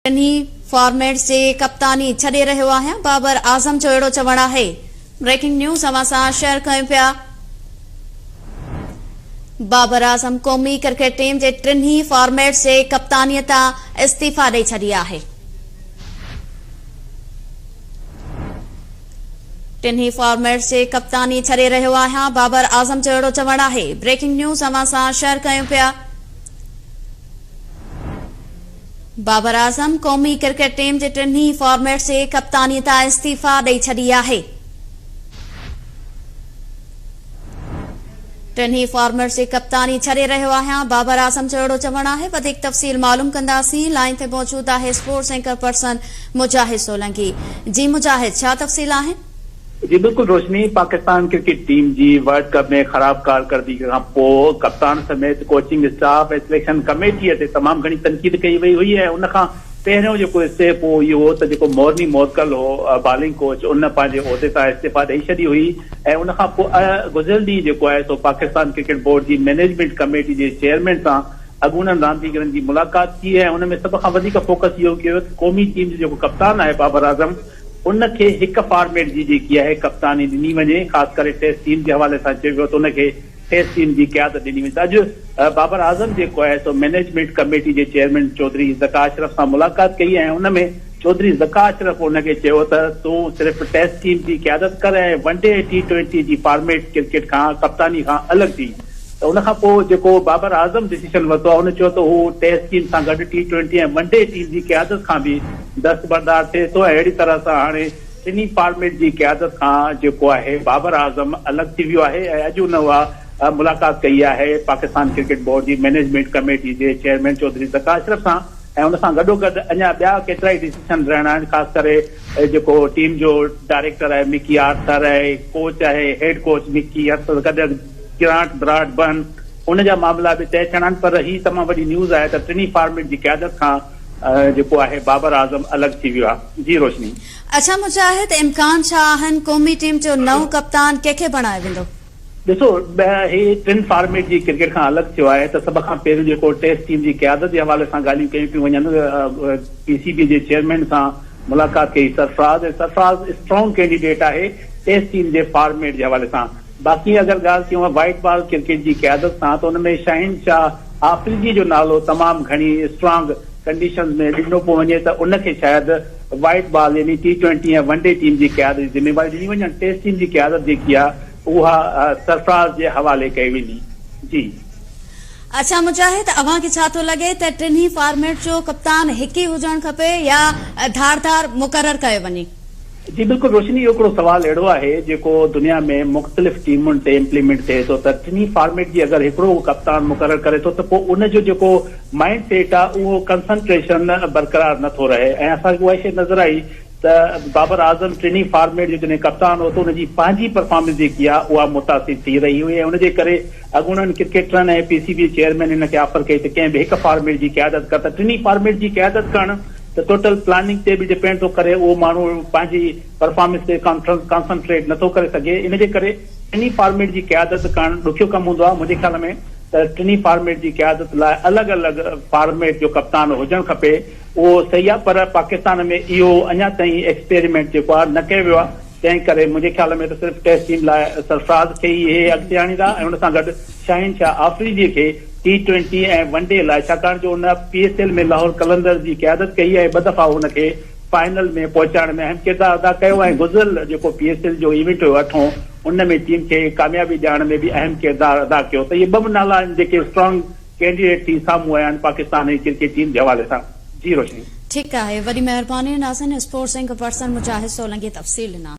ٽنهي فارميٽس جي ڪپتاني ڇڏي رهيو آهيان، بابر اعظم جو اهڙو چوڻ آهي. بريڪنگ نيوز اوهان سان شيئر ڪيون پيا. بابر اعظم قومي ڪرڪيٽ ٽيم جي ٽنهي فارميٽس جي ڪپتاني تان استعيفيٰ ڏئي ڇڏي آهي. ٽنهي فارميٽس جي ڪپتاني ڇڏي رهيو آهيان، بابر اعظم جو اهڙو چوڻ آهي. بريڪنگ نيوز اوهان سان شيئر ڪيون پيا. بابر اعظم قومي ڪرڪيٽ ٽيم جي ٽنهي فارميٽس جي ڪپتاني تان استعيفيٰ ڏئي ڇڏي آهي. ٽنهي فارميٽس جي ڪپتاني ڇڏي رهيو آهيان، بابر اعظم جو اهڙو چوڻ آهي. وڌيڪ تفصيل معلوم ڪنداسين، لائين تي موجود آهي sports anchor person Mujahid Solangi. جي مجاهد ڇا تفصيل آهن؟ جي بلڪل روشني، پاڪستان ڪرڪيٽ ٽيم جي ورلڊ ڪپ ۾ خراب ڪارڪردگي کان پوء ڪپتان سميت ڪوچنگ اسٽاف ۽ سليڪشن ڪميٽي تي تمام گهڻي تنقيد ڪئي وئي هئي ۽ ان کان پهريون جيڪو اسٽيپ هو اهو هو ته جيڪو مورني مورڪل هو بالنگ ڪوچ ان پنهنجي عهدي تان استعيفا ڏئي ڇڏي هئي ۽ ان کان پوء گذريل ڏينهن جيڪو آهي سو پاڪستان ڪرڪيٽ بورڊ جي مئنيجمينٽ ڪميٽي جي چيئرمين سان اڳوڻن رانديگرن جي ملاقات ٿي ۽ ان ۾ سڀ کان وڌيڪ فوڪس اهو ڪيو ويو ته قومي ٽيم جو جيڪو ڪپتان آهي بابر اعظم ان کي هڪ فارميٽ جي جيڪي آهي ڪپتاني ڏني وڃي، خاص ڪري ٽيسٽ ٽيم جي حوالي سان چيو ويو ته ان کي ٽيسٽ ٽيم جي قيادت ڏني وڃي ته اڄ بابر اعظم جيڪو آهي سو مئنيجمينٽ ڪميٽي جي چيئرمين چوڌري ذڪا اشرف سان ملاقات ڪئي ۽ ان ۾ چوڌري ذڪا اشرف ان کي چيو ته تون صرف ٽيسٽ ٽيم جي قيادت ڪر ۽ ون ڊي ۽ ٽي ٽوئنٽي جي فارميٽ ڪرڪيٽ کان ڪپتاني کان الڳ ٿي. ته ان کان پوء جيڪو بابر اعظم ڊسيشن ورتو آهي ان چيو ته هو ٽيسٽ ٽيم سان گڏ T twenty ۽ one day team جي قيادت کان به دستبردار ٿئي ٿو ۽ اهڙي طرح سان هاڻي ٽنهي فارميٽ جي قيادت کان جيڪو آهي بابر اعظم الڳ ٿي ويو آهي ۽ اڄ ان اها ملاقات ڪئي آهي پاڪستان ڪرڪيٽ بورڊ جي مئنيجمينٽ ڪميٽي جي چيئرمين چوڌري ذڪا اشرف سان ۽ ان سان گڏوگڏ اڃا ٻيا ڪيترائي ڊسيشن رهڻا آهن خاص ڪري جيڪو ٽيم جو ڊائريڪٽر آهي مڪي آرٿر ۽ ڪوچ آهي هيڊ ڪوچ مڪي آرٿر گڏ گرانٽ براڊ برن ان جا معاملا به طئي ٿيڻا آهن پر هي تمام وڏي نيوز آهي ته ٽنهي فارميٽ جي قيادت کان جيڪو آهي بابر اعظم الڳ ٿي ويو آهي جي روشني. اڇا مجاهد امڪان ڇا آهن قومي ٽيم جو نئون ڪپتان ڪنهن کي بڻايو ويندو؟ ڏسو هي ٽن فارميٽ جي ڪرڪيٽ کان الڳ ٿيو آهي ته سڀ کان پهريون جيڪو ٽيسٽ ٽيم جي قيادت جي حوالي سان ڳالهيون ڪيون پيون وڃن پي سي بي جي چيئرمين سان ملاقات ڪئي سرفراز ۽ سرفراز اسٽرانگ ڪينڊيڊيٽ آهي ٽيسٽ ٽيم جي فارميٽ جي حوالي سان باقي اگر ڳالهه ڪيون وائيٽ بال ڪرڪيٽ جي قيادت سان ته ان ۾ شاهين شاهه آفريدي جو نالو تمام گهڻي اسٽرانگ ڪنڊيشنز ۾ ڏنو پيو وڃي ته ان کي شايد وائيٽ بال يعني T twenty ۽ one day team جي قيادت جي ذميواري ڏني وڃي ۽ ٽيسٽ ٽيم جي قيادت جيڪي آهي اها سرفراز جي حوالي ڪئي ويندي. جي. اڇا مجاهد اوهان کي ڇا ٿو لڳي ته ٽنهي فارميٽ جو ڪپتان هڪ ئي هجڻ کپي يا ڌار ڌار مقرر ڪيو وڃي؟ جي بلڪل روشني اهو هڪڙو سوال اهڙو آهي جيڪو دنيا ۾ مختلف ٽيمن تي امپليمينٽ ٿئي ٿو ته ٽنهي فارميٽ جي اگر هڪڙو ڪپتان مقرر ڪري ٿو ته پوء ان جو جيڪو مائنڊ سيٽ آهي اهو ڪنسنٽريشن برقرار نه ٿو رهي ۽ اسان کي اها شيء نظر آئي ته بابر اعظم ٽنهي فارميٽ جو جڏهن ڪپتان هو ته ان جي پنهنجي پرفارمنس جيڪي آهي اها متاثر ٿي رهي هئي ۽ ان جي ڪري اڳوڻن ڪرڪيٽرن ۽ پي سي بي چيئرمين هن کي آفر ڪئي ته ڪنهن به هڪ فارميٽ جي قيادت ڪر ته ٽنهي فارميٽ جي قيادت ڪرڻ ته ٽوٽل پلاننگ تي به ڊپينڊ ٿو ڪري اهو ماڻهو پنهنجي پرفارمنس تي ڪانسنٽريٽ نٿو ڪري سگهي ان جي ڪري ٽنهي فارميٽ جي قيادت ڪرڻ ڏکيو ڪم هوندو آهي منهنجي خيال ۾ ته ٽنهي فارميٽ جي قيادت لاء الڳ الڳ فارميٽ جو ڪپتان هجڻ کپي اهو صحيح آهي پر پاڪستان ۾ اهو اڃا تائين ايڪسپيريمينٽ جيڪو آهي نه ڪيو ويو آهي تنهن ڪري منهنجي خيال ۾ ته صرف ٽيسٽ ٽيم لاء سرفراز کي ئي اهي اڳتي آڻيندا ۽ ان سان گڏ شاهين شاهه آفريدي کي ٽي ٽوئنٽي ۽ ون ڊي لاء ڇاڪاڻ جو ان P S L ۾ Lahore Qalandars جي قيادت ڪئي ۽ ٻه دفعا ان کي فائنل ۾ پهچائڻ ۾ اهم ڪردار ادا ڪيو ۽ گذريل جيڪو پي ايس ايل جو ايونٽ هيو اٺون ان ۾ ٽيم کي ڪاميابي ڏيارڻ ۾ به اهم ڪردار ادا ڪيو ته اهي ٻه نالا آهن جيڪي اسٽرانگ ڪينڊيڊيٽ ٿي سامهون آيا آهن پاڪستان ۽ ڪرڪيٽ ٽيم جي حوالي سان جي روشني. ٺيڪ آهي وڏي مهرباني ناظرين sports anchor person Mujahid Solangi تفصيل ڏنا.